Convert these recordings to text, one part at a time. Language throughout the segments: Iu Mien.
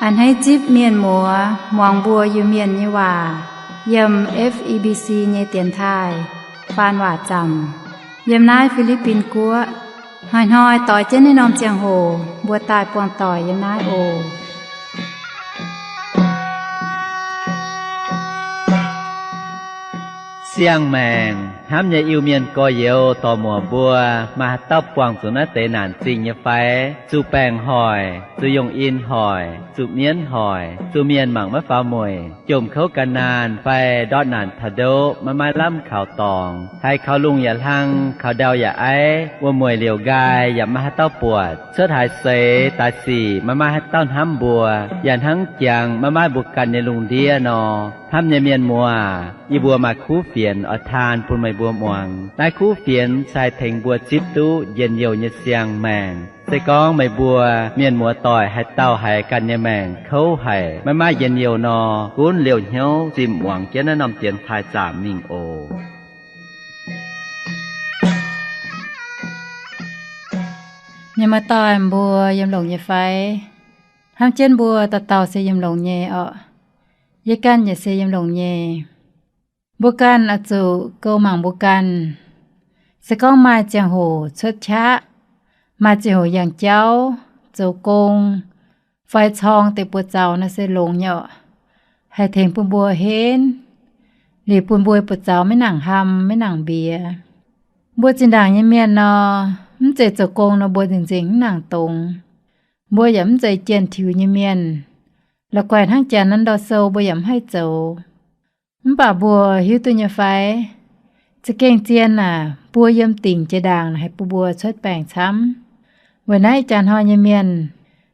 A'hneiv zipv mienh muoz muangx mbuo Iu-Mienh nyei waac yiem F E B C nyei dienx taaih faan waac zaamc yiem naaiv Fi^li^bin Guoqv. Hnoi-hnoi doix jienv naaiv norm ziangh hoc mbuo daaih buangh doic yiem naaiv oc. Siang-maengc hnamv nyei Iu-Mienh gorx-youz dorc-muoc mbuo, maaih haaix dauh buangh zuqc naaiv deix naanc zingh nyei fai? Zuqc baengc hoic, zuqc yongh in hoic, zuqc mienv hoic, zuqc mienh mangc maiv faaux mueic, jomc kouv gan naanh fai ndortv naanc taux ndoqv maiv maaih lamh kaux dorngx, haiz kaux lungh yaac hlang, kaux ndau yaac aiv, wuom-mueic liouc nqaai yaac maiv maaih haaix dauh buatc, cuotv haaix seix daaih sic maiv maaih haaix dauh hnamv mbuo, yaac hnangv jangx maiv maaih mbuo ganh nyei lungh ndiev nor. Hnamv nyei mienh muoz, yie mbuo maaih kuv fienx oix taan bun meih mbuo muangx. Naaiv kuv fienx se haih tengx mbuo zipv duqv njien-youh nyei siang-maengc. Se gorngv meih mbuo mienh muoz doic haaix dauh haiz ganh nyei maengc kouv haic, maiv maaih njien-youh nor, gunv liouh hnyouv zimh muangx jienv naaiv norm dienx taaih zaamc mingh oc. Mienh muoz doic mbuo yiem longx nyei fai? Hnamv jienv mbuo dauh dauh se yiem longx nyei orqc. Yie ganh yaac se yiem longx nyei. Mbuo ganh oix zuqc goux mangc mbuo ganh. Se gorngv maaih ziangh hoc cuotv qaqv, maaih ziangh hoc yangh jauv, zoux gong, fai corng deix buoz-zaux nor se longx nyei orqc. Haih tengx bun mbuo henv, liuz bun mbuo buoz-zaux maiv nangc ham, maiv nangc mbiex. Mbuo zinh ndaangc nyei mienh nor, mv zeiz zoux gong nor mbuo nzengc-nzengc mv nangc dongz. Mbuo yaac mv zeiz jienh tiux nyei mienh. La'guaih hnangv janx naaiv ndau sou mbuo yaac mv haih zoux. Mv baac mbuo hiuv duqv nyei fai? Za'gengh zien aac, mbuo yiem dingc jiex ndaangc haih bun mbuo cuotv baengc camv. Weic naaiv ih jaax hnoi nyei mienh,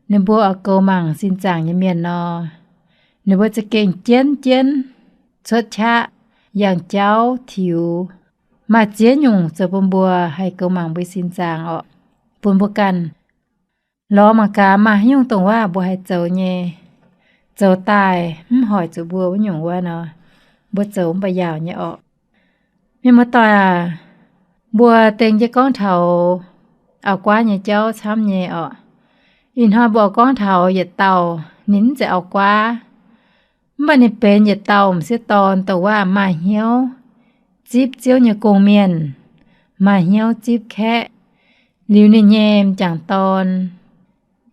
ninh mbuo oix goux mangc sin zaangc nyei mienh nor, ninh mbuo za'gengh jienv jienv cuotv qaqv, yangh jauv tiux, maaih ziex nyungc zoux bun mbuo haih goux mangc mbuo sin zaangc orqc, bun mbuo ganh lorz mangc gaax maaih haaix nyungc dongh waac mbuo haih zoux nyei, zoux daaih mv hoic zuqc mbuo wuov nyungc wuov nor, mbuo zoux mv baac yaauc nyei orqc. Mienh muoz-doic aac, mbuo dengh jienv gorngv taux auv-guaav nyei jauv camv nyei orqc. Ih hnoi mbuo gorngv taux yietc dauh, ninh mv zeiz auv-guaav, mv baac ninh benx yietc dauh m'sieqv dorn dongh waac maaih hnyouv zipv Ziouv nyei gong-mienh, maaih hnyouv zipv kaeqv. Liuz ninh nyei m'jangc dorn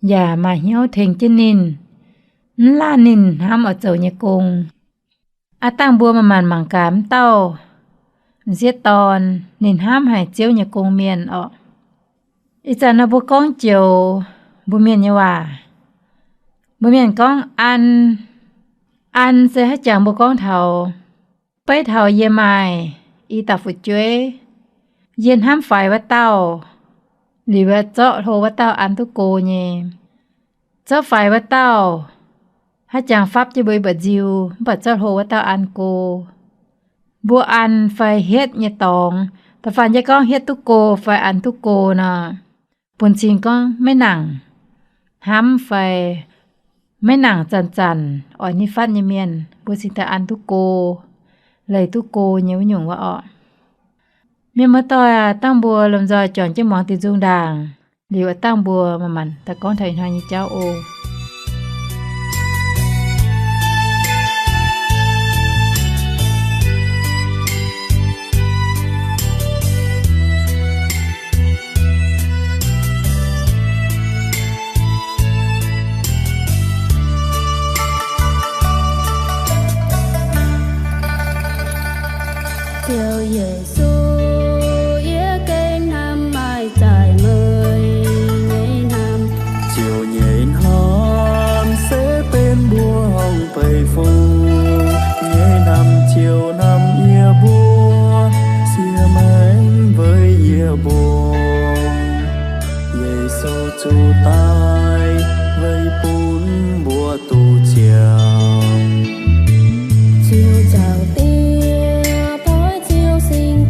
yaac maaih hnyouv tengx jienv ninh, mv laanh ninh hnamv oix zoux nyei gong. Aav dangh mbuo manc-manc mangc gaax m'dauh m'sieqv dorn ninh hnamv haic Ziouv nyei gong-mienh orqc. Ih zanc nor mbuo gorngv joux mbuo mienh nyei waac. Mbuo mienh gorngv an. An se haaix jangx mbuo gorngv taux, beiv taux yie maaih i dauh fu'jueiv, yie hnamv faix wuov dauh, liuz zorqv hlo wuov dauh an duqv go nyei. Zorqv faix wuov dauh, haaix jangx fapv jienv mbuo i mba'nziu, mv baac zorqv hlo wuov dauh an go. Mbuo an fai hietv nyei dorngx, da'faanh yie gorngv hietv duqv go fai an duqv go nor, bun cing gorngv maiv nangc hnamv fai maiv nangc zanc-zanc oix nitv fatv nyei mienh, mbuo cingx daaih an duqv go, leih duqv go nyei wuov nyungc wuov orqc. Mienh muoz-doic aac, dangh mbuo lomh nzoih juangc jienv muangx diuh nzung ndaangc, liuz dangh mbuo manc-manc daaih gorngv taux ih hnoi nyei jauv oc. Ziouv Yesu, yie gengh hnamv maaih zaaih meih nyei hnamv. Ziouv nyei hnamv se benx mbuo horngh beiv fungx nyei hnamv. Ziouv hnamv yie mbuo, siev maengc weic yie mbuo. Yesu zuqc daic weic bun mbuo duqv ziangh. Ziouv Zaangc Diex, doix Ziouv Singx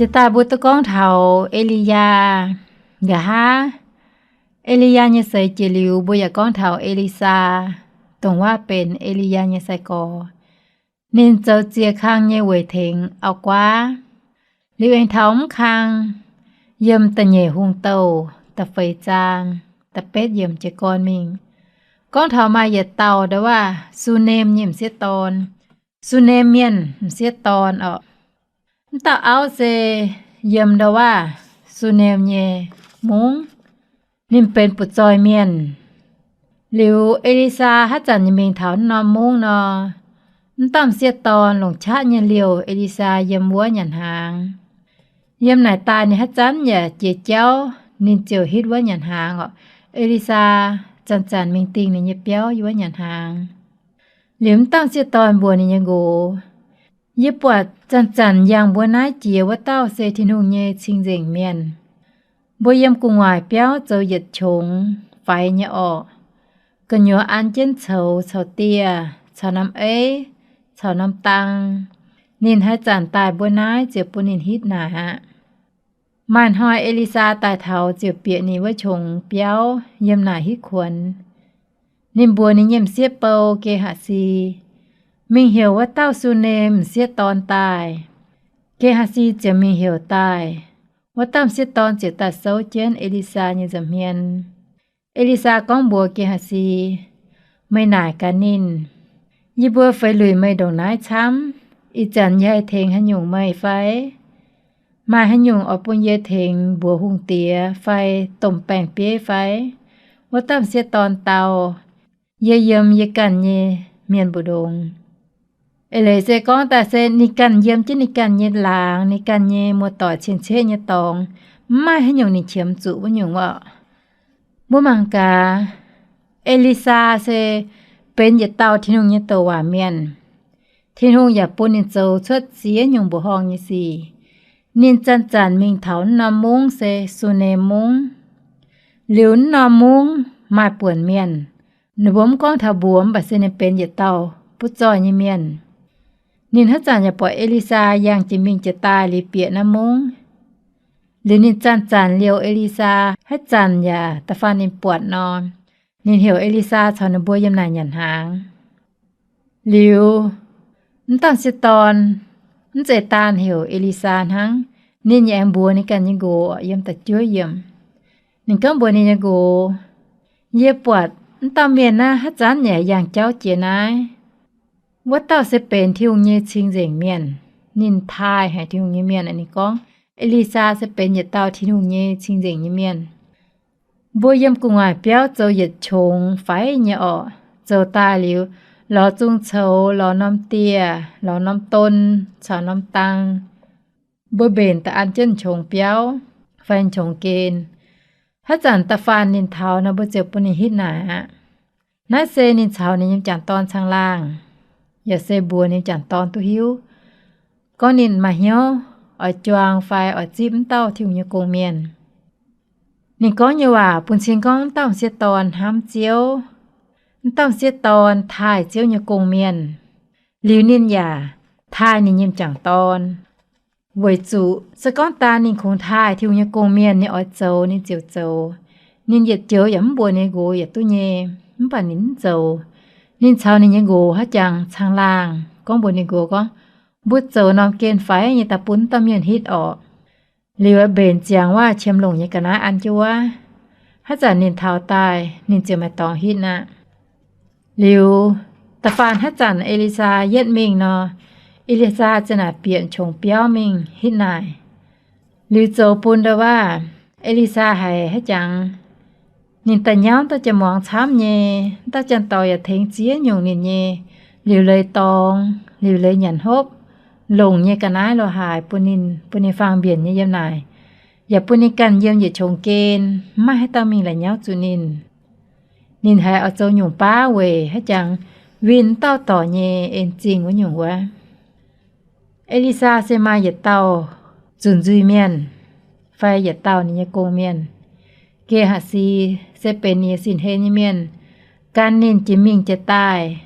Jiex daaih mbuo duqv gorngv taux E^li^yaa. Nqa'haav E^li^yaa nyei seix jiex liuz, mbuo yaac gorngv taux E^li^saa, dongh waac benx E^li^yaa nyei sai-gorx. Ninh zoux ziex kang nyei weic tengx auv-guaav. Liuz aengx taux mv kang, yiem Da'nyeic Hungh Douh da'feix zaang da'betv yiemc jiez gorn mingh, gorngv taux maaih yietc dauh nda'waac Sunem nyei m'sieqv dorn. Sunem mienh m'sieqv dorn orqc. Mv dauh auv se yiem nda'waac Sunem nyei mungv. Ninh benx butv-zoih mienh. Liuz E^li^saa haaix zanc nyei mingh taux wuov norm mungv nor, mv dauh m'sieqv dorn longc qaqv nyei liouh E^li^saa yiem wuov nyanc hnaangx. Yiem naaic daaih ninh haaix zanc yaac jiex jauv, ninh ziouc hitv wuov nyanc hnaangx orqc. E^li^saa zanc-zanc mingh dingh ninh nyei biauv yiem wuov nyanc hnaangx. Liuz mv dauh m'sieqv dorn mbuox ninh nyei nqox, Yie buatc zanc-zanc yangh mbuo naaiv jiex wuov dauh se Tin-Hungh nyei cing-nzengc mienh. Mbuo yiem gu'nguaaic biauv zoux yietc qongx faix nyei orqc. Gu'nyuoz an jienv coux caux dieh caux norm eiv caux norm dang. Ninh haaix zanc daaih mbuo naaiv ziouc bun ninh hitv naaic aqv. Maaih hnoi E^li^saa daaih taux ziouc bieqc ninh wuov qongx biauv yiem naaic hitv kuonx. Ninh mbuox ninh nyei m'sieqv bou, Ge^haa^si, mingh heuc wuov dauh Sunem m'sieqv dorn daaih. Ge^haa^si ziouc mingh heuc daaih. Wuov dauh m'sieqv dorn ziouc daaih souv jienv E^li^saa nyei nza'hmien. E^li^saa gorngv mbuox Ge^haa^si, Meih naaic gaax ninh, Yie mbuo feix luic meih ndongc naaiv camv. Ih zanc yie haih tengx haaix nyungc meih fai? Maaih haaix nyungc oix bun yie tengx mbuox hungh diex fai domh baeng-bieiv fai? Wuov dauh m'sieqv dorn dau, Yie yiem yie ganh nyei mienh mbu'ndongx. Eix leiz se gorngv daaih se ninh ganh yiem jienv ninh ganh nyei laangz, ninh ganh nyei muoz-doic cien-ceqv nyei dorngx, mv maaih haaix nyungc ninh qiemx zuqc wuov nyungc orqc. Mbuo mangc gaax, E^li^saa se benx yietc dauh Tin-Hungh nyei douc waac mienh. Tin-Hungh yaac bun ninh zoux cuotv ziex nyungc mbuoqc horngh nyei sic. Ninh zanc-zanc mingh taux wuov norm mungv se Sunem Mungv. Liuz wuov norm mungv maaih buonc mienh. Ninh mbuo mv gorngv taux mbuox mv baac se ninh benx yietc dauh butv zoih nyei mienh. Ninh haaix zanc yaac buatc E^li^saa yangh jiex mingh jiex daaih liuz bieqc norm mungv. Liuz ninh zanc-zanc liouh E^li^saa, haaix zanc yaac da'faanh ninh buatc nor, ninh heuc E^li^saa caux ninh mbuo yiem naaic nyanc hnaangx. Liuz, mv dauh m'sieqv dorn mv zeiz daanh heuc E^li^saa hnangv, ninh yaac aengx mbuox ninh ganh nyei nqox yiem da'juov yiemc. Ninh gorngv mbuox ninh nyei nqox, Yie buatc mv dauh mienh naaiv haaix zanc yaac yangh jauv jiex naaiv. Wuov dauh se benx Tin-Hungh nyei cing-nzengc mienh. Ninh taaih haic Tin-Hungh nyei mienh. Ninh gorngv, E^li^saa se benx yietc dauh Tin-Hungh nyei cing-nzengc nyei mienh. Mbuo yiem gu'nguaaic biauv zoux yietc qongx faix nyei orqc. Zoux daaih liuz, lorz zung coux, lorz norm dieh, lorz norm don caux norm dang. Mbuo mbenc da'an jienv qongx biauv fai qongx gen. Haaix zanc da'faanh ninh taux nor, mbuo ziouc bun ninh hitv naaic aqv. Naaiv se ninh caux ninh nyei m'jangc dorn caangh laangh, yaac se mbuox ninh m'jangc dorn duqv hiuv gorngv ninh maaih hnyouv oix juang fai oix zipv mv dauh Tin-Hungh nyei gong-mienh. Ninh gorngv nyei waac bun cing gorngv mv dauh m'sieqv dorn hnamv Ziouv. Mv dauh m'sieqv dorn taaih Ziouv nyei gong-mienh. Liuz ninh yaac taaih ninh nyei m'jangc dorn. Weic zuqc se gorngv daan ninh kungx taaih Tin-Hungh nyei gong-mienh, ninh oix zoux ninh ziouc zoux. Ninh yietc joux yaac mv mbuox ninh nqox yaac duqv nyei, mv baac ninh mv zoux. Ninh caux ninh nyei nqox haaix jangx caangh laangh gorngv mbuox ninh nqox gorngv, Mbuo zoux norm gen faix nyei daaih bun mv dauh mienh hitv orqc. Liuz mbenc ziangx waac qiemx longc nyei ga'naaiv an jienv wuov. Haaix zanc ninh taux daaih, ninh ziouc maaih dorngx hitv aqv. Liuz, da'faanh haaix zanc E^li^saa yietv mingh nor, E^li^saa ziouc naaic bieqc qongx biauv mingh hitv naaic. Liuz zoux bun nda'waac E^li^saa haiz haaix jangx, ninh daaih nyauv dauh jien-muangz camv nyei, dauh janx-dorc yaac tengx ziex nyungc ninh nyei, liuc leiz dorngx, liuc leiz nyanc hopv, longc nyei ga'naaiv lo haaix bun ninh, bun ninh faang mbienc nyei yiem naaic, yaac bun ninh ganh yiem yietc qongx gen, mv maaih haaix dauh mingh la'nyauv zuqc ninh. Ninh haiz oix zoux nyungc baav weic haaix jangx winh dauh dorc nyei en zingh wuov nyungc wuov. E^li^saa se maaih yietc dauh zuqc nzuih mienh, fai yietc dauh ninh nyei gong-mienh. Ge^haa^si se benx ninh nyei sin-hlen nyei mienh, gan ninh jiex mingh jiex daaih.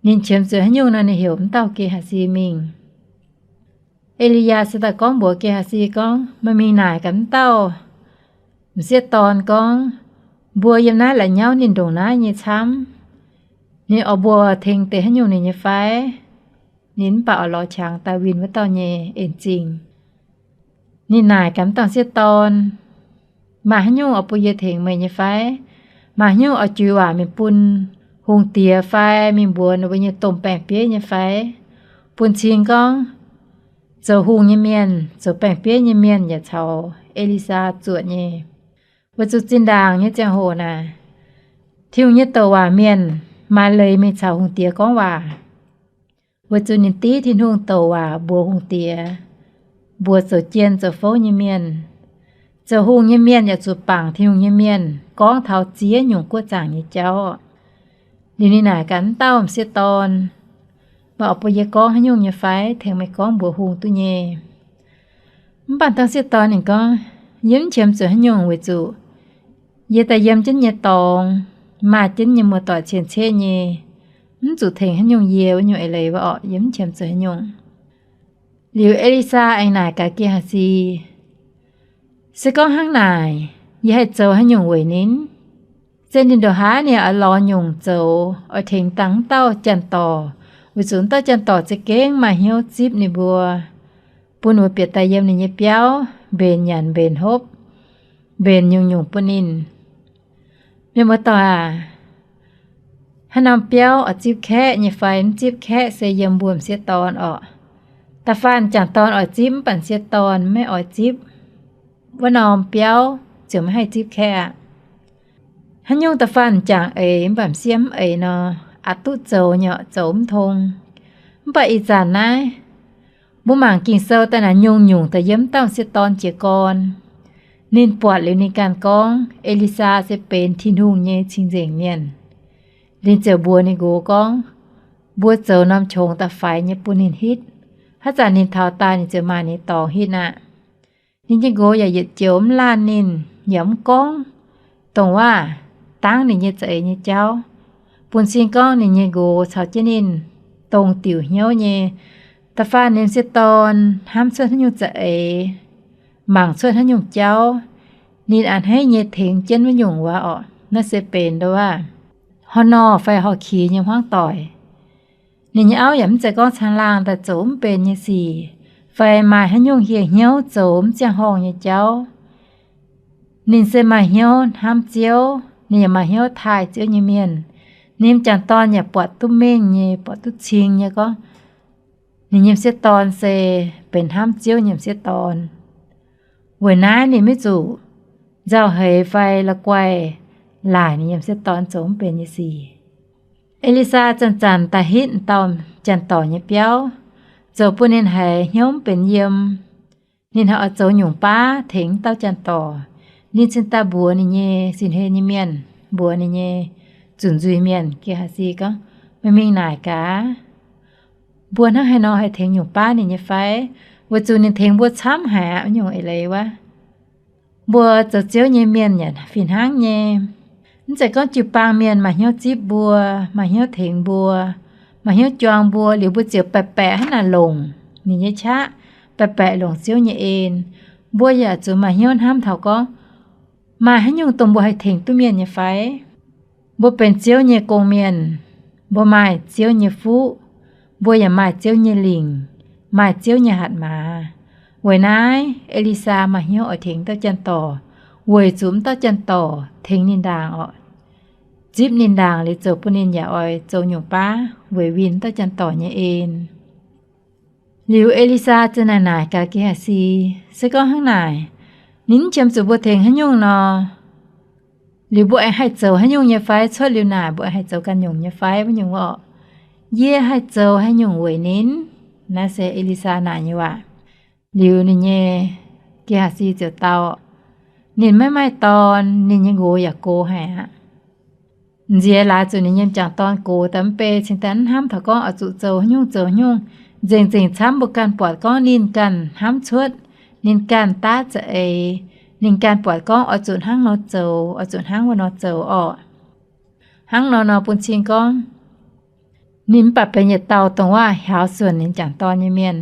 Ninh qiemx zuqc haaix nyungc nor, ninh heuc mv dauh Ge^haa^si mingh. E^li^yaa se daaih gorngv mbuox Ge^haa^si gorngv, Meih mingh naaic gaax m'dauh m'sieqv dorn gorngv, mbuo yiem naaiv la'nyauv ninh ndongc naaiv nyei camv. Ninh oix mbuo tengx deix haaix nyungc ninh nyei fai? Ninh mv baac oix lorz qangx daaih winh wuov dauh nyei en-zingh. Ninh naaic gaax m'dauh m'sieqv dorn, Maaih haaix nyungc oix bun yie tengx meih nyei fai? Maaih haaix nyungc oix juix waac mingh bun hungh diex fai mingh mbuox ninh mbuo nyei domh baeng-bieiv nyei fai? Bun cing gorngv, zoux hungh nyei mienh, zoux baeng-bieiv nyei mienh yaac caux E^li^saa zuotc nyei. Weic zuqc zinh ndaangc nyei ziangh hoc naaic, Tin-Hungh nyei douc waac mienh maaih leiz mingh caux hungh diex gorngv waac, weic zuqc ninh div Tin-Hungh douc waac mbuox hungh diex, mbuox zoux jien zoux fouv nyei mienh. Zoux hungh nyei mienh yaac zuqc bangc Tin-Hungh nyei mienh gorngv taux ziex nyungc guoqv zaangc nyei jauv. Liuz ninh naaic gaax m'dauh m'sieqv dorn, Meih oix bun yie gorngv haaix nyungc nyei fai? Tengx meih gorngv mbuox hungh duqv nyei. Mv baac dauh m'sieqv dorn ninh gorngv, Yie mv qiemx zuqc haaix nyungc weic zuqc yie daaih yiem jienv nyei dorngx maaih jienv nyei muoz-doic cien-ceqv nyei, mv zuqc tengx haaix nyungc yie wuov nyungc eix leiz wuov orqc. Yie mv qiemx zuqc haaix nyungc. Liuz E^li^saa aengx naaic gaax Ge^haa^si, Se gorngv hnangv naaic, yie haih zoux haaix nyungc weic ninh? Se ninh ndongc haaix ninh oix lorz nyungc zoux oix tengx dangh wuov dauh janx-dorc, weic zuqc wuov dauh janx-dorc za'gengh maaih hnyouv zipv ninh mbuo, bun ninh mbuo bieqc daaih yiem ninh nyei biauv, mbenc nyanc mbenc hopv, mbenc nyungc-nyungc bun ninh. Mienh muoz-doic aac, haaix norm biauv oix zipv kaeqv nyei fai mv zipv kaeqv se yiem mbuo m'sieqv dorn orqc. Da'faanh m'jangc dorn oix zipv mv baac m'sieqv dorn maiv oix zipv, wuov norm biauv ziouc maiv haih zipv kaeqv aqv. Haaix nyungc da'faanh m'jangc eix mv baac m'sieqv mv eix nor, aqc duqv zoux nyei orqc, zoux mv tong. Mv baac ih zanc naaiv mbuo mangc Ging-Sou daaih naaic nyungc-nyungc daaih yiem m'dauh m'sieqv dorn jiez gorn. Ninh buatc liuz ninh ganh gorngv E^li^saa se benx Tin-Hungh nyei cing-nzengc mienh. Ninh ziouc mbuox ninh nqox gorngv, mbuo zoux norm qongx da'faix nyei bun ninh hitv. Haaix zanc ninh taux daaih ninh ziouc maaih ninh dorngx hitv aqv. Ninh nyei nqox yaac yietc joux mv laanh ninh, yaac mv gorngv dongh waac dangv ninh nyei za'eix nyei jauv, bun cing gorngv ninh nyei nqox caux jienv ninh dongh diuc hnyouv nyei. Da'faanh ninh m'sieqv dorn hnamv cuotv haaix nyungc za'eix, mangc cuotv haaix nyungc jauv, ninh a'hneiv nyei tengx jienv wuov nyungc wuov orqc. Naaiv se benx nduov waac horh nor fai horh kix nyei hmuangv doic. Ninh nyei auv yaac mv zeiz gorngv caangh laangh daaih zoux mv benx nyei sic, fai maaih haaix nyungc hieh hnyouv zoux mv ziangh horngh nyei jauv. Ninh se maaih hnyouv hnamv Ziouv, ninh yaac maaih hnyouv taaih Ziouv nyei mienh. Ninh m'jangc dorn yaac buatc duqv mengh nyei, buatc duqv cing nyei gorngv ninh nyei m'sieqv dorn se benx hnamv Ziouv nyei m'sieqv dorn. Weic naaiv ninh maiv zuqc nzauh heix fai la'guaih laaic ninh nyei m'sieqv dorn zoux mv benx nyei sic. E^li^saa zanc-zanc daaih hitv dauh janx-dorc nyei biauv, zoux bun ninh haiz hnyouv mv benx yiem. Ninh haiz oix zoux nyungc baav tengx dauh janx-dorc. Ninh cingx daaih mbuox ninh nyei sin-hlen nyei mienh, mbuox ninh nyei zuqc nzuih mienh, Ge^haa^si gorngv, Meih mingh naaic gaax, mbuo hnangv haaix nor haih tengx nyungc baav ninh nyei fai? Weic zuqc ninh tengx mbuo camv haic aqv, nyungc eix leiz wuov. Mbuo zoux Ziouv nyei mienh yaac fih hnangv nyei. Mv zeiz gorngv jiu-baang mienh maaih hnyouv zipv mbuo, maaih hnyouv tengx mbuo, maaih hnyouv juang mbuo liuz mbuo ziouc baeqc baeqc hnangv naaic longc ninh nyei qaqv, baeqc baeqc longc Ziouv nyei en. Mbuo yaac zuqc maaih hnyouv hnamv taux gorngv, maaih haaix nyungc dongh mbuo haih tengx duqv mienh nyei fai? Mbuo benx Ziouv nyei gong-mienh, mbuo maaih Ziouv nyei fuqv, mbuo yaac maaih Ziouv nyei lingc, maaih Ziouv nyei hatc maaz. Weic naaiv E^li^saa maaih hnyouv oix tengx dauh janx-dorc, weic zuqc m'dauh janx-dorc tengx ninh ndaangc orqc, zipv ninh ndaangc liuz zoux bun ninh yaac oix zoux nyungc baav weic winh dauh janx-dorc nyei en. Liuz E^li^saa ziouc naaic naaic gaax Ge^haa^si, Se gorngv hnangv naaic, ninh mv qiemx zuqc mbuo tengx haaix nyungc nor, liuz mbuo aengx haih zoux haaix nyungc nyei fai? Cuotv liuz naaic mbuo aengx haih zoux ganh nyungc nyei fai wuov nyungc orqc? Yie haih zoux haaix nyungc weic ninh? Naaiv se E^li^saa naaic nyei waac. Liuz ninh nyei Ge^haa^si ziouc dau, Ninh maiv maaih dorn, ninh nyei nqox yaac gox haic aqv. Nziex laaix zuqc ninh nyei m'jangc dorn gox daaih mv bei cingx daaih mv hnamv taux gorngv oix zuqc zoux haaix nyungc zoux haaix nyungc. Nzengc-nzengc camv mbuo ganh buatc gorngv ninh ganh hnamv cuotv, ninh ganh daav za'eix, ninh ganh buatc gorngv oix zuqc hnangv nor zoux, oix zuqc hnangv wuov nor zoux orqc. Hnangv nor nor bun cing gorngv ninh mv baac benx yietc dauh dongh waac hiaaux suonc ninh m'jangc dorn nyei mienh.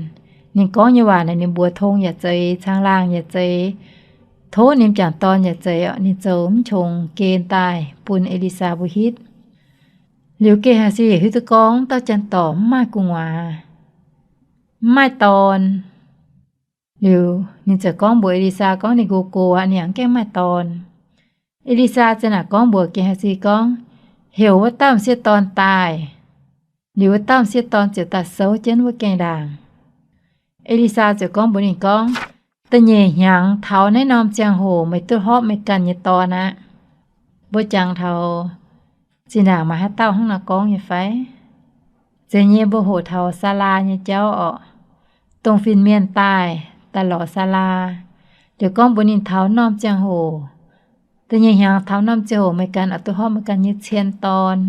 Ninh gorngv nyei waac naaic ninh mbuox tong yaac zeiz, caangh laangh yaac zeiz, tov ninh jangc dorn yaac zeiz, ninh zoux mv qongx gen daaih bun E^li^saa mbuo hitv. Liuz Ge^haa^si hiuv duqv gorngv dauh janx-dorc mv maaih gu'nguaaz, mv maaih dorn. Liuz ninh ziouc gorngv mbuox E^li^saa gorngv ninh nqox gox aqv, ninh yaac mv gaengh maaih dorn. E^li^saa ziouc naaic gorngv mbuox Ge^haa^si gorngv, heuc wuov dauh m'sieqv dorn daaih. Liuz wuov dauh m'sieqv dorn ziouc daaih souv jienv wuov gaengh ndaangc. E^li^saa ziouc gorngv mbuox ninh gorngv, da'nyeic hnyangx taux naaiv norm ziangh hoc meih duqv horpv meih ganh nyei dorn aqv. Mbuo jangx taux zinh ndaangc maaih haaix dauh hnangv naaiv gorngv nyei fai? Zeiz nyei, mbuo hoqc taux Saalaa nyei jauv orqc. Dongh fin-mienh daaih, daaih lorz Saalaa, liuz gorngv mbuox ninh taux norm ziangh hoc, da'nyeic hnyangx taux norm ziangh hoc meih ganh oix duqv horpv meih ganh nyei cien dorn.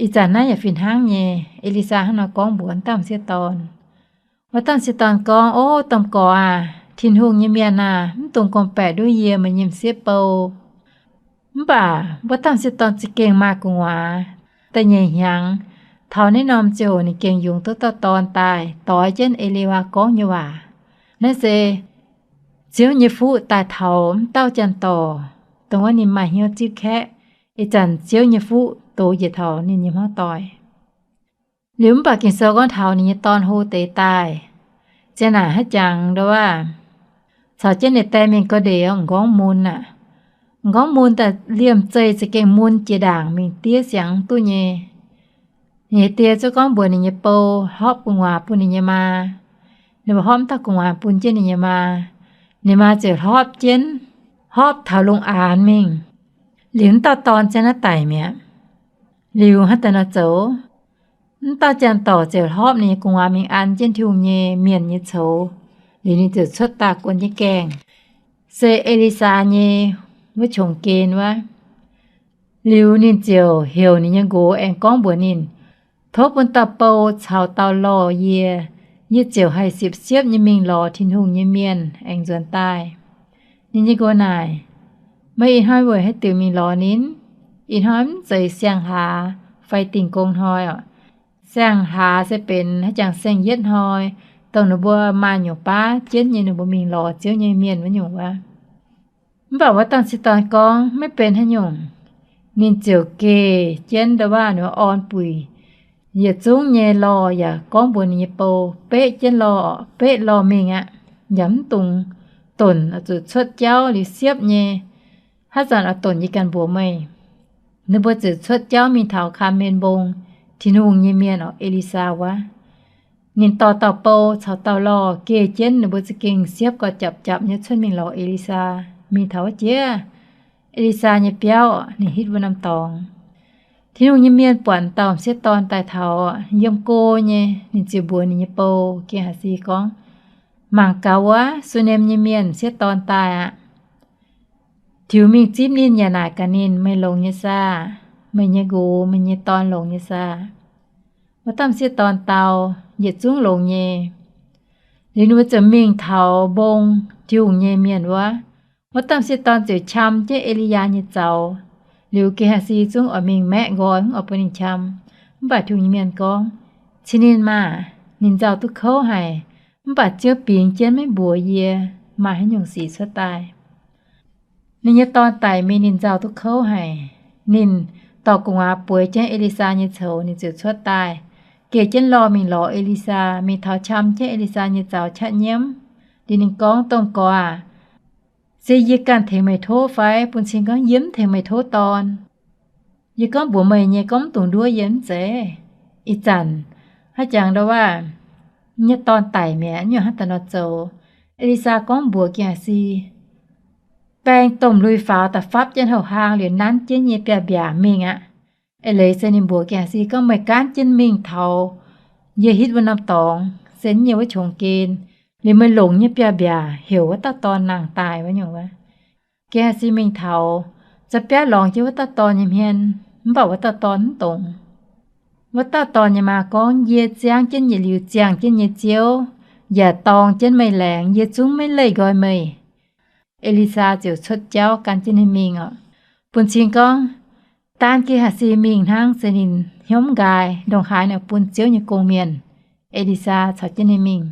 Ih zanc naaiv yaac fih hnangv nyei, E^li^saa hnangv nor gorngv mbuox dauh m'sieqv dorn. Wuov dauh m'sieqv dorn gorngv, O domh gorx aah! Tin-Hungh nyei mienh aah! Mv dungx gorngv-baeqc nduov yie, meih nyei m'sieqv bou. Mv baac wuov dauh m'sieqv dorn za'gengh maaih gu'nguaaz. Da'nyeic hnyangx taux naaiv norm ziangh hoc ninh gengh yungz duqv dauh dorn daaih doix jienv E^li^waa gorngv nyei waac. Naaiv se Ziouv nyei fuqv daaih taux wuov dauh janx-dorc, dongh wuov ninh maaih hnyouv zipv kaeqv. Ih zanc Ziouv nyei fuqv dox njiec taux ninh nyei hmuangv doic. Liuz mv baac Ging-Sou gorngv taux ninh nyei dorn hlo deix daaih, ziang naaic haaix jangx ndoqv aav, caux jienv ninh die mingh ga'ndeic, m'nqorngv mun aqv. M'nqorngv mun daaih liemh zeih za'gengh mun jiex ndaangc mingh diev siangx duqv nyei. Ninh nyei die ziouc gorngv mbuox ninh nyei bou horpv gu'nguaaz bun ninh nyei maa. Ninh mbuo horpv dauh gu'nguaaz bun jienv ninh nyei maa. Ninh maa ziouc horpv jienv, horpv taux lungh aanx mingh. Liuz wuov dauh dorn ziang naaiv daic mi'aqv. Liuz hnangv daaih nor zoux, wuov dauh janx-dorc ziouc horpv ninh nyei gu'nguaaz mingh an jienv Tin-Hungh nyei mienh nyei coux. Liuz ninh ziouc cuotv daaih guon jienv gaengh, se E^li^saa nyei wuov qongx gen wuov. Liuz ninh ziouc heuc ninh nyei nqox aengx gorngv mbuox ninh, Tov bun dauh bou caux dauh lorh yie. Yie ziouc haih siepv-siepv nyei mingh lorz Tin-Hungh nyei mienh aengx nzuonx daaih. Ninh nyei nqox naaic, Meih ih hnoi weic haaix diuc mingh lorz ninh? Ih hnoi mv zeiz siang-hlaax fai Dingh Gong Hnoi orqc. Siang-hlaax se benx haaix jangx saeng-yietv hnoi, dongh ninh mbuo maaih nyungc baav jienv nyei ninh mbuo mingh lorz Ziouv nyei mienh wuov nyungc wuov. Mv baac wuov dauh m'sieqv dorn gorngv, Maiv benx haaix nyungc. Ninh ziouc geh jienv ndau waac ninh orn buic. Yietc zungv nyei lorh yaac gorngv mbuox ninh nyei bou, Beqv jienv lorh, beqv lorh mingh aqv. Yaac mv dungx donc zuqc cuotv jauv liuz siepv nyei. Haaix zanc oix donc yie ganh mbuox meih. Ninh mbuo ziouc cuotv jauv mingh taux Kaa^mbe^en Mbong, Tin-Hungh nyei mienh orqc, E^li^saa wuov. Ninh dorh dauh bou caux dauh lorh geh jienv, ninh mbuo za'gengh siepv gau japc japc nyei cuotv mingh lorz E^li^saa. Mingh taux wuov jiex E^li^saa nyei biauv, ninh hitv wuov norm dorngx. Tin-Hungh nyei mienh buatc dauh m'sieqv dorn daaih taux, yiem go nyei, ninh ziouc mbuox ninh nyei bou, Ge^haa^si, gorngv, Mangc gaax wuov, Su^nem nyei mienh m'sieqv dorn daaih aqv. Tiux mingh zipv ninh yaac naaic gaax ninh, Meih longx nyei saah? Meih nyei nqox, meih nyei dorn longx nyei saah? Wuov dauh m'sieqv dorn dau, Yietc zungv longx nyei. Liuz ninh mbuo ziouc mingh taux mbong Tin-Hungh nyei mienh wuov. Wuov dauh m'sieqv dorn ziouc qam jienv E^li^yaa nyei zaux. Liuz Ge^haa^si zungv oix mingh maeqv nqoi, mv oix bun ninh qam. Mv baac Tin-Hungh nyei mienh gorngv, Cin ninh maah! Ninh nzauh duqv kouv haic, mv baac Ziouv bingx jienv maiv mbuox yie maaih haaix nyungc sic cuotv daaih. Ninh nyei dorn daic mingh ninh nzauh duqv kouv haic. Ninh dorh gu'nguaaz bueix jienv E^li^saa nyei coux, ninh ziouc cuotv daaih, geh jienv lorh mingh lorz E^li^saa, mingh taux qam jienv E^li^saa nyei zaux qaqv nyiemv. Liuz ninh gorngv, Domh gorx aac, se yie ganh tengx meih tov fai? Bun cing gorngv yie mv tengx meih tov dorn. Yie gorngv mbuox meih nyei gorngv mv dungx nduov yie mv zeiz? Ih zanc haaix jangx ndau waac nyei dorn daic mi'aqv, nyungc hnangv daaih nor zoux. E^li^saa gorngv mbuox Ge^haa^si, Baeng domh lui-faaux da'fapv jienv houh hlaang liuz nanv jienv nyei biaav-mbiaac mingh aqv. Eix leiz se ninh mbuox Ge^haa^si gorngv, Meih gaanv jienv mingh taux yie hitv wuov norm dorngx, se nyei wuov qongx gen, liuz meih longc nyei biaav-mbiaac heuc wuov dauh dorn nangh daaih wuov nyungc wuov. Ge^haa^si mingh taux, za'biaav lorngx jienv wuov dauh dorn nyei hmien, mv baac wuov dauh dorn mv dongz. Wuov dauh dorn nyei maa gorngv, Yie ziangv jienv yietc liuz ziangh jienv nyei Ziouv, yaac dorng jienv meih laengz, yie zungv maiv leih nqoi meih. E^li^saa ziouc cuotv jauv gan jienv ninh mingh oc. Bun cing gorngv, daan Ge^haa^si mingh hnangv, se ninh hnyouv mv nqaai, ndongc haaix ninh bun Ziouv nyei gong-mienh. E^li^saa caux jienv ninh mingh.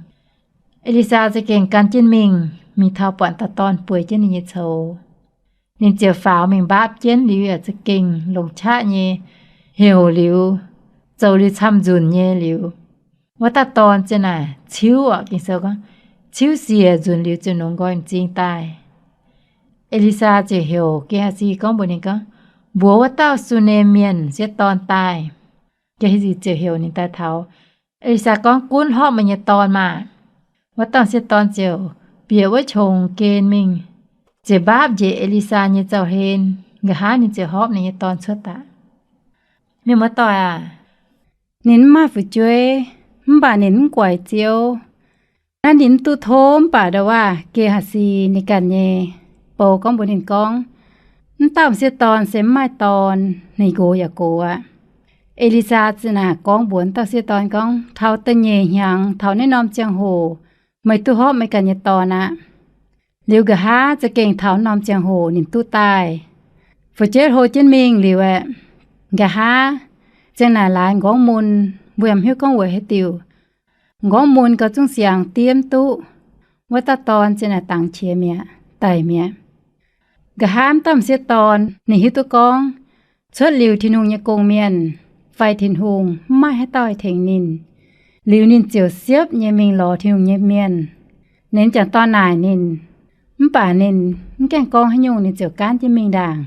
E^li^saa za'gengh gan jienv mingh, mingh taux buatc dauh dorn bueix jienv ninh nyei coux. Ninh ziouc faaux mingh mbaapv jienv liuz yaac za'gengh longc qaqv nyei heuc liuz, zoux liuz camv-nzunc nyei liuz, wuov dauh dorn ziouc naaic ciuv oc, Ging-Sou gorngv, ciuv siec nzunc liuz ziouc nongx nqoi m'zing daaih. E^li^saa ziouc heuc Ge^haa^si gorngv mbuox ninh gorngv, mbuox wuov dauh Sunem mienh sieqv dorn daaih. Ge^haa^si ziouc heuc ninh daaih taux. E^li^saa gorngv, gunv horpv meih nyei dorn maah! Wuov dauh sieqv dorn ziouc bieqc wuov qongx gen mingh, ziouc mbaapv njiec E^li^saa nyei zaux-hlen. Nqa'haav ninh ziouc horpv ninh nyei dorn cuotv daaih. Mienh muoz-doic aac, ninh mv maaih fu'jueiv, mv baac ninh mv guaix Ziouv. Naaiv ninh mv duqv tov mv baac ndau-waac Ge^haa^si ninh ganh nyei bou gorngv mbuox ninh gorngv, mv dauh m'sieqv dorn se mv maaih dorn, ninh nqox yaac gox aqv. E^li^saa ziouc naaic gorngv mbuox dauh sieqv dorn gorngv, taux da'nyeic hnyangx taux naaiv norm ziangh hoc meih duqv horpv meih ganh nyei dorn aqv. Liuz nqa'haav za'gengh taux norm ziangh hoc ninh duqv daaih. Fu'jueiv hlo jienv mingh liuz aeqv, nqa'haav ziang naaic laaix nqorngv mun, mbuo yaac mv hiuv gorngv weic haaix diuc. Nqorngv mun gauh zungv siangx diemv duqv. Wuov dauh dorn ziang naaic dangx qiex mi'aqv, daic mi'aqv. Nqa'haav m'dauh m'sieqv dorn ninh hiuv duqv gorngv, cuotv liuz Tin-Hungh nyei gong-mienh fai Tin-Hungh mv maaih haaix dauh haih tengx ninh. Liuz ninh ziouc siepv nyei mingh lorz Tin-Hungh nyei mienh. Ninh jangc dorn naaic ninh, mv baac ninh mv gaengh gorngv haaix nyungc, ninh ziouc gaanv jienv mingh ndaangc,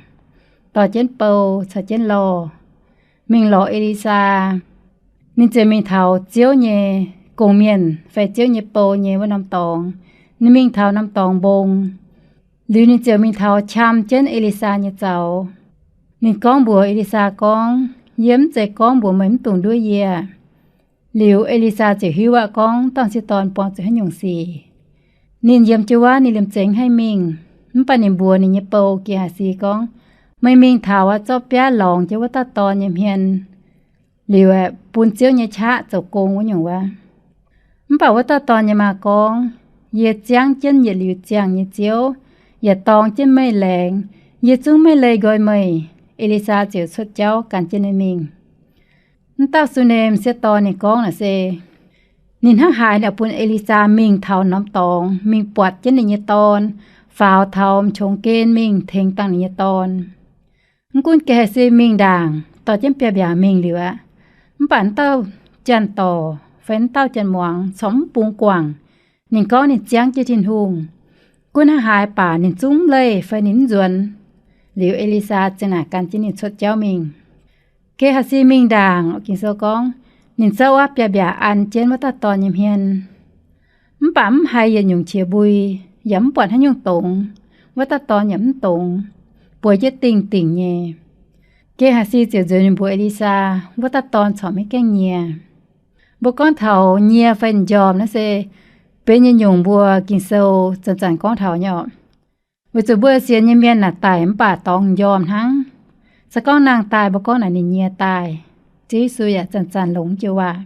dorh jienv bou caux jienv lorh, mingh lorz E^li^saa. Ninh ziouc mingh taux Ziouv nyei gong-mienh fai Ziouv nyei bou nyei wuov norm dorngx. Ninh mingh taux norm dorngx mbong. Liuz ninh ziouc mingh taux qam jienv E^li^saa nyei zaux. Ninh gorngv mbuox E^li^saa gorngv, yie mv zeiz gorngv mbuox meih mv dungx nduov yie. Liuz E^li^saa ziouc hiuv aqv gorngv dauh m'sieqv dorn buangh zuqc haaix nyungc sic. Ninh yiem jiu waav ninh liemh zeih haih mingh. Mv baac ninh mbuox ninh nyei bou Ge^haa^si gorngv, meih mingh taux aqv, zorqv biaav lorngx jienv wuov dauh dorn nyei hmien, liuz aeqv, bun Ziouv nyei qaqv zoux gong wuov nyungc wuov. Mv baac wuov dauh dorn nyei maa gorngv, yie ziangv jienv yietc liuz ziangh nyei Ziouv, yaac dorng jienv meih laengz, yie zungv maiv leih nqoi meih. E^li^saa ziouc cuotv jauv gan jienv ninh mingh. Mv dauh Sunem sieqv dorn ninh gorngv naaic se, ninh hnangv haaix ninh bun E^li^saa mingh taux norm dorngx, mingh buatc jienv ninh nyei dorn, faaux taux m'qongx gen mingh tengx dangh ninh nyei dorn. Mv gunv Ge^haa^si mingh ndaangc, dorh jienv biaav-mbiaac mingh liuz aqv, mv baac mv dauh janx-dorc fai mv dauh janx-muangz corc mv bungx guangc. Ninh gorngv ninh ziangv jienv Tin-Hungh, gunv hnangv haaix baac ninh zungv mv leih fai ninh mv nzuonx. Liuz E^li^saa ziang naaic gan jienv ninh cuotv jauv mingh. Ge^haa^si mingh ndaangc, Ging-Sou gorngv, ninh zorqv wuov biaav-mbiaac an jienv wuov dauh dorn nyei hmien. Mv baac mv haiz yietc nyungc qiex mbui, yaac mv buatc haaix nyungc dongz. Wuov dauh dorn yaac mv dongz, bueix jienv dingh dingc nyei. Ge^haa^si ziouc nzuonx mingh mbuox E^li^saa, wuov dauh dorn corc maiv gaengh nyie. Mbuo gorngv taux nyie fai m'njormh naaiv se benx nyei nyungc mbuo Ging-Sou zanc-zanc gorngv taux nyei oc. Weic zuqc mbuo sienx nyei mienh naaic daic mv baac dorngx m'njormh hnangv. Se gorngv nangh daaih mbuo gorngv naaic ninh nyie daaih. Ziouv Yesu yaac zanc-zanc longc jiu waac.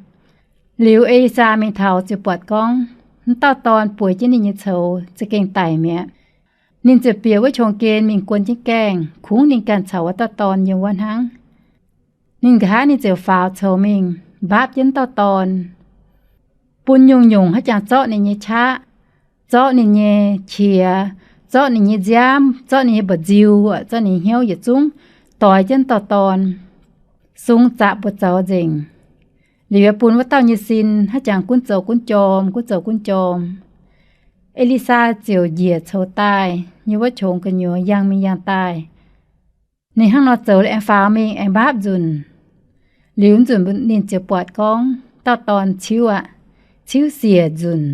Liuz E^li^saa mingh taux ziouc buatc gorngv, m'dauh dorn bueix jienv ninh nyei coux za'gengh daic mi'aqv. Ninh ziouc bieqc wuov qongx gen mingh guon jienv gaengh, kungx ninh ganh caux wuov dauh dorn yiem wuov hnangv. Ninh nqa'haav ninh ziouc faaux coux mingh mbaapv jienv m'dauh dorn, bun nyungc-nyungc haaix jangx zorqv ninh nyei qaqv, zorqv ninh nyei qiex, zorqv ninh nyei nziaamv, zorqv ninh nyei mba'nziu, zorqv ninh nyei hnyouv yietc zungv doix jienv m'dauh dorn, sung zaqc buoz-zaux nzengc. Liuz bun wuov dauh nyei sin haaix jangx gunv zoux gunv jorm, gunv zoux gunv jorm. E^li^saa ziouc njiec coux daaih, yiem wuov qongx gu'nyuoz yangh mingh yangh daaih. Ninh hnangv nor zoux liuz aengx faaux mingh aengx mbaapv nzunc. Liuz nzunc ninh ziouc buatc gorngv dauh dorn ciuv aqv, ciuv siec nzunc.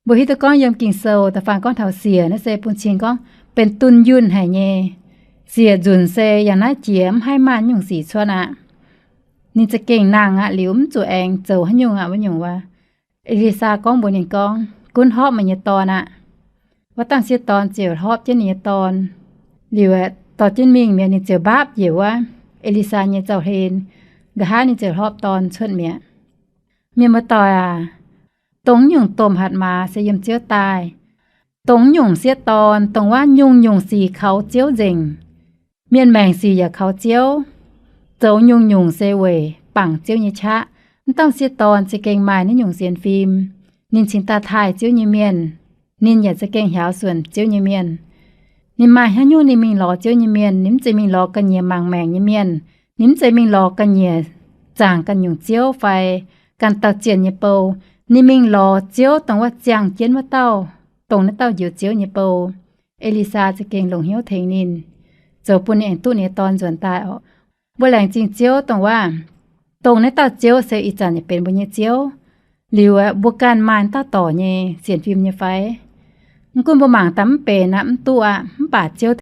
Mbuo hiuv duqv gorngv yiem Ging-Sou da'faanh gorngv taux siec naaiv se bun cing gorngv benx dunh yunh haic nyei. Siec nzunc se yangh naaiv jiex mv haih maaih nyungc sic cuotv aqv. Ninh za'gengh nangh aqv, liuz mv zuqc aengx zoux haaix nyungc aqv wuov nyungc wuov. E^li^saa gorngv mbuox ninh gorngv, gunv horpv meih nyei dorn aqv. Wuov dauh m'sieqv dorn ziouc horpv jienv ninh nyei dorn. Liuz aeqv, dorh jienv mingh mi'aqv, ninh ziouc mbaapv njiec wuov E^li^saa nyei zaux-hlen. Nqa'haav ninh ziouc horpv dorn cuotv mi'aqv. Mienh muoz-doic aac, dongh nyungc domh hatc maaz se yiem Ziouv daaih. Dongh nyungc m'sieqv dorn, dongh wuov nyungc-nyungc sic kaux Ziouv nzengc. Mienh maengc sic yaac kaux Ziouv. Zoux nyungc-nyungc se weic bangc Ziouv nyei qaqv. M'dauh m'sieqv dorn za'gengh maaih naaiv nyungc sienx fim. Ninh cingx daaih taaih Ziouv nyei mienh. Ninh yaac za'gengh hiaaux suonc Ziouv nyei mienh. Ninh maaih haaix nyungc ninh mingh lorz Ziouv nyei mienh. Ninh mv zeiz mingh lorz ga'nyiec mangc maengc nyei mienh. Ninh mv zeiz mingh lorz ga'nyiec zaangc ganh nyungc ziouv fai ganh dauh zienh nyei bou. Ninh mingh lorz Ziouv dongh wuov ziangh jienv wuov dauh, dongh naaiv dauh njoux Ziouv nyei bou. E^li^saa za'gengh longc hnyouv tengx ninh, zoux bun ninh aengx duqv ninh nyei dorn nzuonx daaih oc. Mbuo laengz zingh Ziouv dongh wuov, dongh naaiv dauh Ziouv se ih zanc yaac benx mbuo nyei Ziouv. Liuz aeqv, mbuo ganh maaih dauh dorc nyei sienx fim nyei fai? Mv gunv mbuo mangc daaih mv benx aqv, mv duqv aqv, mv baac Ziouv